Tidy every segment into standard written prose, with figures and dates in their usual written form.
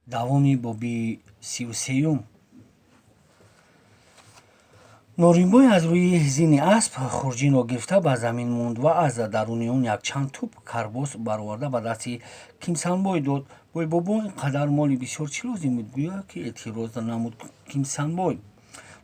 Давоми боби 33-юм. Норинбой аз рӯи зини асп хурҷинро гирифта ба замин монд ва аз даруни он якчанд туп карбос бароварда ба дасти Кимсанбой дод. Бой бобо, ин қадар моли бисёр чӣ лозим буд? Гӯё ки эътироз намуд Кимсанбой.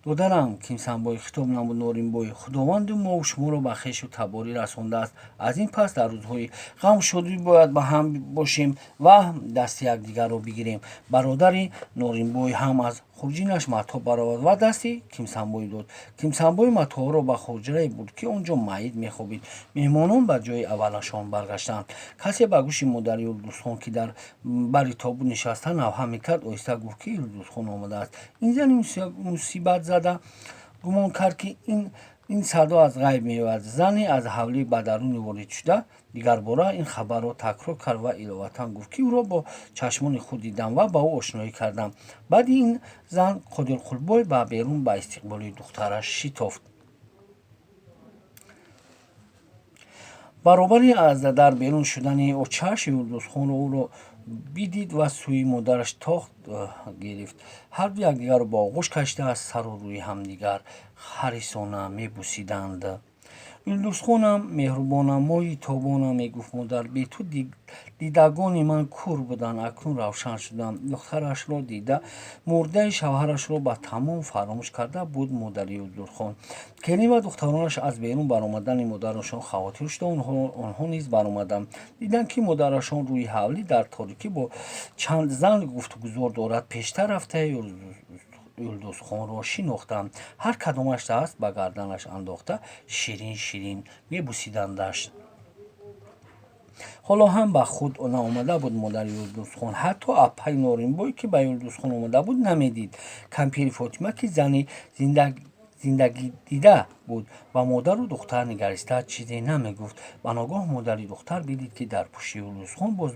Додарам Кимсанбой, хитоб намуд Норинбой, Худованду мову шуморо ба хешу таборӣ расондааст. Аз ин пас дар рӯзҳои ғаму шодӣ бояд ба ҳам бошем ва дасти якдигарро бигирем. Бародари Норинбой ҳам аз хурҷинаш матоъ баровард ва дасти Кимсанбой дод. Кимсанбой матоъҳоро ба ҳуҷрае бурд, ки он ҷо майит мехобид. Меҳмонон ба ҷои аввалашон баргаштанд. Касе ба гӯши модари Юлдузхон, ки дар бари тобут нишаста навҳа мекард, оҳиста гуфт, ки Юлдузхон омадааст. Ин зани мусибатзада гумон кард, ки ин садо аз ғайб меояд. Зане аз ҳавлӣ ба дарун ворид шуда, дигарбора ин хабарро такрор кард ва иловатан гуфт, ки ӯро бо чашмони худ дидам ва ба ӯ ошноӣ кардам. Баъди ин зан Қодирқулбой ба берун ба истиқболи духтараш шитофт. Баробари аз дар берун шудани очааш Юлдузхонро ӯро бидид ва сӯи модараш тохт гирифт. Ҳарду якдигарро ба оғӯш кашида, аз сару рӯи ҳамдигар ҳарисона мебусиданд. Юлдузхонам, меҳрубонам, моҳи тобонам, мегуфт модар, бе ту дидагони ман кур буданд, акнун равшан шуданд. Духтарашро дида, мурдаи шавҳарашро ба тамом фаромӯш карда буд модари Юлдузхон. Келин ва духтаронаш аз берун баромадани модарашон хавотир шуда, онҳо низ баромаданд. Диданд, ки модарашон рӯи ҳавлӣ дар торикӣ бо чанд зан гуфтугузор дорад. Пештар рафта Юлдузхонро шинохтанд. Ҳар кадомаш даст ба гарданаш андохта, ширин ширин мебусидандаш. Ҳоло ҳам ба худ наомада буд модари Юлдузхон. Ҳатто аппаи Норинбой, ки ба Юлдузхон омада буд, намедид. Кампири Фотима, ки зани зиндагидида буд, ба модару духтар нигариста чизе намегуфт. Ба ногоҳ модари духтар бидид, ки дар пушти Юлдузхон боз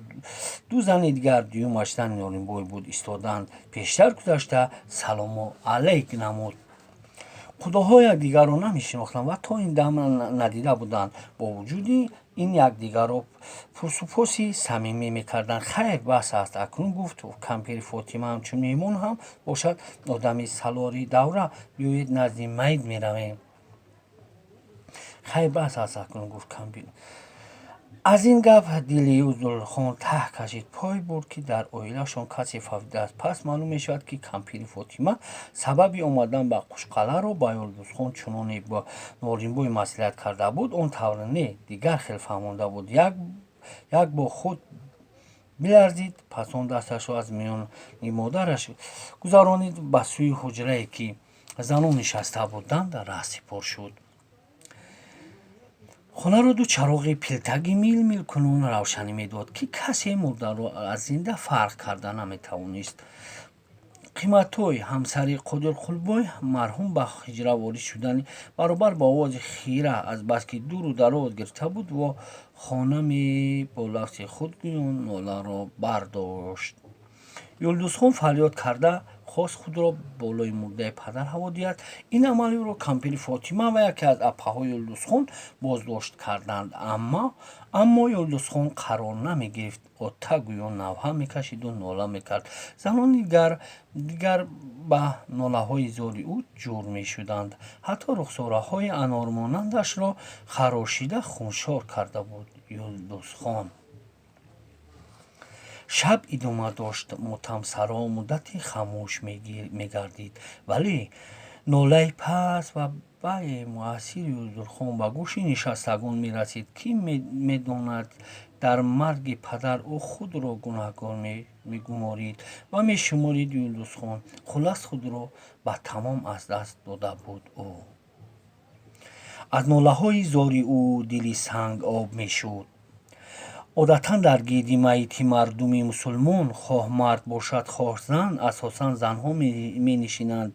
ду зани дигар, дуюмаш зани Норинбой буд, истодаанд. Пештар гузашта салому алайк намуд. Худоҳо якдигарро намешинохтанд ва то ин дам надида буданд. Бо вуҷуди ин якдигарро пурсупоси самимӣ мекарданд. Хайр, бас аст акнун, гуфт кампири Фотима, ҳамчун меҳмон ҳам бошад, одами салори давра. Биёед, назди майит меравем. Хайр, бас аст акнун, гуфт кампир. Аз ин гап дили Юлдузхон таҳ кашид. Пой бурд, ки дар оилаашон касе фавтидааст. Пас маълум мешавад, ки кампири Фотима сабаби омадан ба Қушқаларо ба Юлдузхон чуноне бо Норинбой маслиҳат карда буд, он тавр не, дигар хел фаҳмонда буд. Як бо худ биларзид, пас он дасташро аз миёни модараш гузаронид, ба сӯи ҳуҷрае, ки занон нишаста буданд, раҳсипор шуд. Хонаро ду чароғи пилтаги мил милкунон равшанӣ медод, ки касе мурдаро аз зинда фарқ карда наметавонист. Қиматтой, ҳамсари Қодирқулбой марҳум, ба ҳуҷра ворид шудани баробар ба овози хира, азбаски дуру дароз гирифта буд, во хонаме, бо лафзи худ гӯён ноларо бардошт. Юлдузхон фарёд карда хост худро болои мурдаи падар ҳаво диҳад. Ин амали ӯро кампири Фотима ва яке аз аппаҳои Юлдузхон боздошт карданд. Аммо Юлдузхон қарор намегирифт. Отта гӯён навҳа мекашиду нола мекард. Занони дигар ба нолаҳои зори ӯ ҷур мешуданд. Ҳатто рухсораҳои анормонандашро харошида хуншор карда буд Юлдузхон. Шаб идома дошт. Мотамсаро муддате хамӯш мегардид, вале нолаи паст ва бемуассири Юлдузхон ба гӯши нишастагон мерасид. Кӣ медонад, дар марги падар ӯ худро гунаҳкор мегуморид ва мешуморид Юлдузхон. Хуллас, худро ба тамом аз даст дода буд ӯ. Аз нолаҳои зори ӯ дили санг об мешуд. Одатан дар гирди майити мардуми мусулмон, хоҳ мард бошад, хоҳ зан, асосан занҳо менишинанд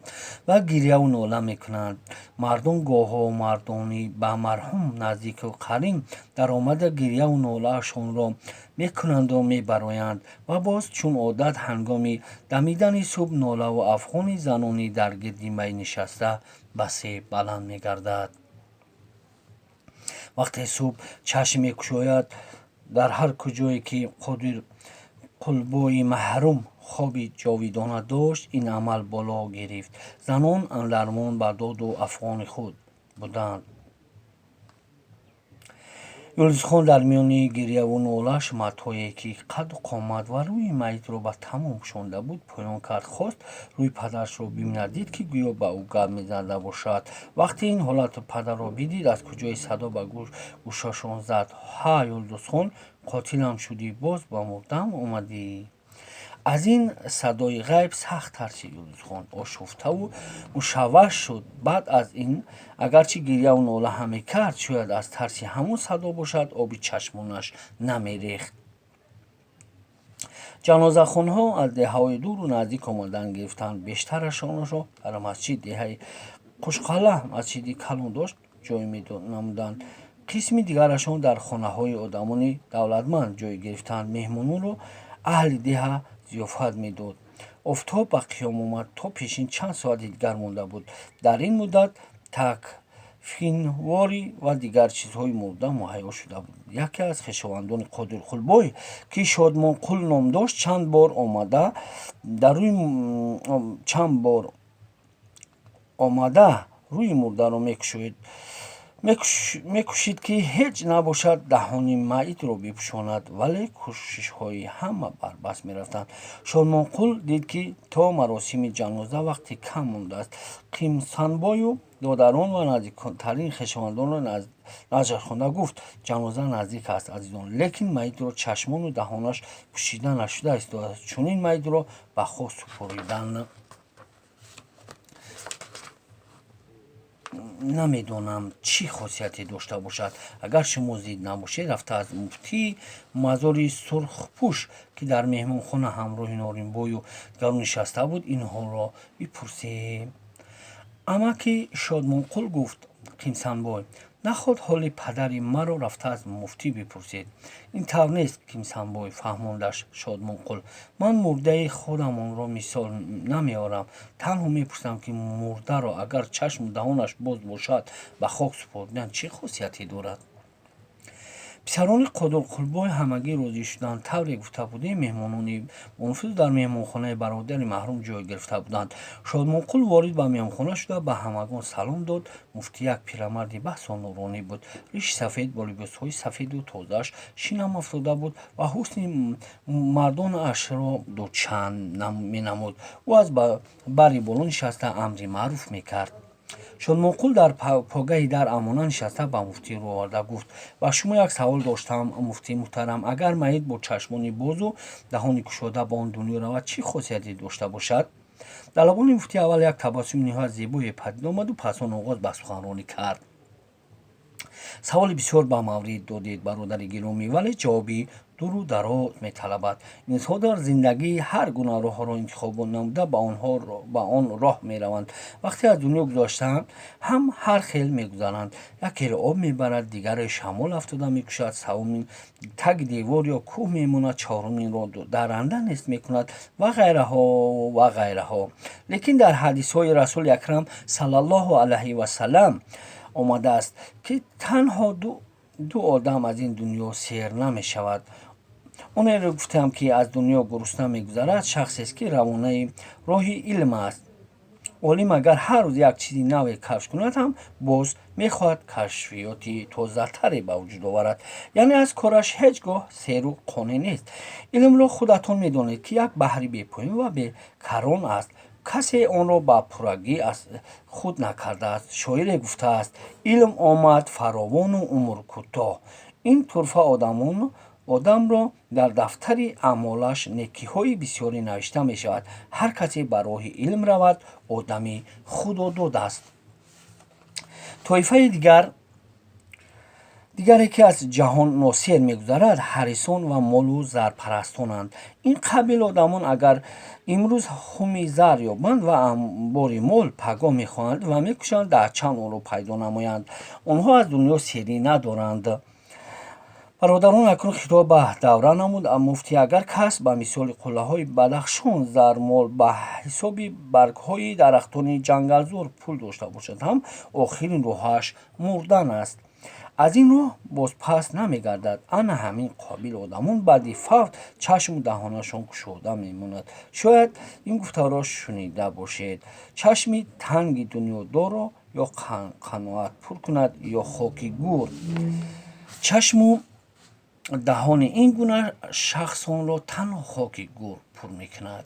ва гирьяву нола мекунанд. Мардон гоҳо мардони ба марҳум наздику қарин даромада, гирьяву нолаашонро мекунанду мебароянд ва боз чун одат ҳангоми дамидани субҳ нолаву афғони занони дар гирди майит нишаста басе баланд мегардад. Вақте субҳ чашм мекушояд, дар ҳар куҷое ки Қодирқулбои маҳрум Хоби ҷовидона дошт, ин амал боло гирифт. Занон андармон ба доду афғони худ буданд. Юлдузхон дар миёни гирьяву нолааш матое, ки қадду қомат ва рӯи майитро ба тамом пӯшонда буд, поён кард. Хост рӯи падарашро бибинад. Дид, ки гӯё ба ӯ гап мезада бошад. Вақте ин ҳолат падарро бидид, аз куҷое садо ба гӯшашон зад: «Ҳа, Юлдузхон, қотилам шудӣ, боз ба мурдаам омадӣ?» Аз ин садои ғайб сахт тарсид Юлдузхон, ошуфтаву мушавваш шуд. Баъд аз ин агарчи гирьяву нола ҳам мекард, шояд аз тарси ҳамон садо бошад, оби чашмонаш намерехт. Ҷанозахонҳо аз деҳаҳои дуру наздик омадан гирифтанд. Бештарашонро дар масҷид деҳаи Қушқала масҷиди калон дошт ҷой намуданд. Қисми дигарашон дар хонаҳои одамони давлатманд ҷой гирифтанд. Меҳмононро аҳли деҳа зиёфат медод. Офтоб ба қиём омад. То пешин чанд соати дигар монда буд. Дар ин муддат такфинворӣ ва дигар чизҳои мурда муҳайё шуда буд. Яке аз хешовандони Қодирқулбой, ки Шодмонқул ном дошт, чанд бор омада дар рӯи чанд бор омада рӯи мурдаро мекушоид, мекӯшид, ки ҳеҷ набошад, даҳони майитро бипӯшонад, вале кӯшишҳои ҳама барбас мерафтанд. Шодмонқул дид, ки то маросими ҷаноза вақти кам мондааст. Қимсанбою додарон ва наздиктарин хешовандонро наздаш хонда гуфт: «Ҷаноза наздик аст, азизон, лекин майитро чашмону даҳонаш пӯшида нашуда истодааст. Чунин майитро ба хок супоридан намедонам, чӣ хосияте дошта бошад. Агар шумо зид набошед, рафта аз муфтии мазори Сурхпӯш, ки дар меҳмонхона ҳамроҳи Норинбою дигарон нишаста буд, ин ҳолро бипурсем». Амаки Шодмонқул гуфт: «Қимсанбой, наход ҳоли падари маро рафта аз муфтӣ бипурсед?» «Ин тавр нест, Қимсанбой, — фаҳмондаш Шодмонқул. — Ман мурдаи худамонро мисол намеорам. Танҳо мепурсам, ки мурдаро агар чашму даҳонаш боз бошад, ба хок супоридан чӣ хосияте дорад?» Писарони Қодирқулбой ҳамагӣ розӣ шуданд. Тавре гуфта будем, меҳмонони бонуфуз дар меҳмонхонаи бародари маҳрум ҷой гирифта буданд. Шодмонқул ворид ба меҳмонхона шуда, ба ҳамагон салом дод. Муфтӣ як пирамарди басо нуронӣ буд. Риши сафед бо либосҳои сафеду тозааш шинам афтода буд ва ҳусни мардонаашро дучанд менамуд. Ӯ аз бари боло нишаста амри маъруф мекард. Шодмонқул дар погаҳи дар амона нишаста, ба муфтӣ рӯ оварда гуфт: «Ба шумо як савол доштам, муфтии муҳтарам. Агар майит бо чашмони бозу даҳони кушода ба он дунё равад, чӣ хосияте дошта бошад?» Дар лабони муфтӣ аввал як табассуми ниҳоят зебое падид омаду пас он оғоз ба суханронӣ кард: «Саволи бисёр ба маврид додед, бародари гиромӣ, вале ҷавоби дуру дароз металабад. Инсонҳо дар зиндагӣ ҳар гуна роҳҳоро интихоб намуда, ба он роҳ мераванд. Вақте аз дунё гузаштаанд ҳам ҳар хел мегузаранд. Якеро об мебарад, дигаре шамол афтода мекушад, севумин таги девор ё кӯҳ мемонад, чаҳоруминро дарранда нест мекунад ва ғайраҳо, ва ғайраҳо. Лекин дар ҳадисҳои Расули Акрам саллаллоҳу алайҳи васалам омадааст, ки танҳо ду одам аз ин дунё сер намешавад. Онеро гуфтам, ки аз дунё гурусна мегузарад, шахсест, ки равонаи роҳи илм аст. Олим агар ҳар рӯз як чизи наве кашф кунад ҳам, боз мехоҳад кашфиёти тозатаре ба вуҷуд оварад, яъне аз кораш ҳеҷ гоҳ серу қонеъ нест. Илмро худатон медонед, ки як баҳри бепоён ва бекарон аст. Касе онро ба пуррагӣ аз худ накардааст. Шоире гуфтааст: «Илм омад фаровону умр кӯтоҳ». Ин турфа одамро дар дафтари аъмолаш некиҳои бисёре навишта мешавад. Ҳар касе ба роҳи илм равад, одами худодод аст. Тоифаи дигаре, ки аз ҷаҳон носер мегузарад, ҳарисон ва молу зарпарастонанд. Ин қабил одамон агар имрӯз хуми зар ёбанд ва анбори мол, пагоҳ мехоҳанд ва мекӯшанд даҳчанд онро пайдо намоянд. Онҳо аз дунё серӣ надоранд». Бародарон, акнун хитоб ба давра намуд муфтӣ: «Агар кас ба мисоли қуллаҳои Бадахшон зармол, ба ҳисоби баргҳои дарахтони ҷангалзор пул дошта бошад ҳам, охирин роҳаш мурдан аст. Аз ин роҳ боз пас намегардад. Ана ҳамин қобил одамон баъди фавт чашму даҳонашон кушода мемонад. Шояд ин гуфтаро шунида бошед: чашми танги дунёдорро ё қаноат пур кунад, ё хоки гур. Чашму даҳони ин гуна шахсонро танҳо хоки гур пур мекунад.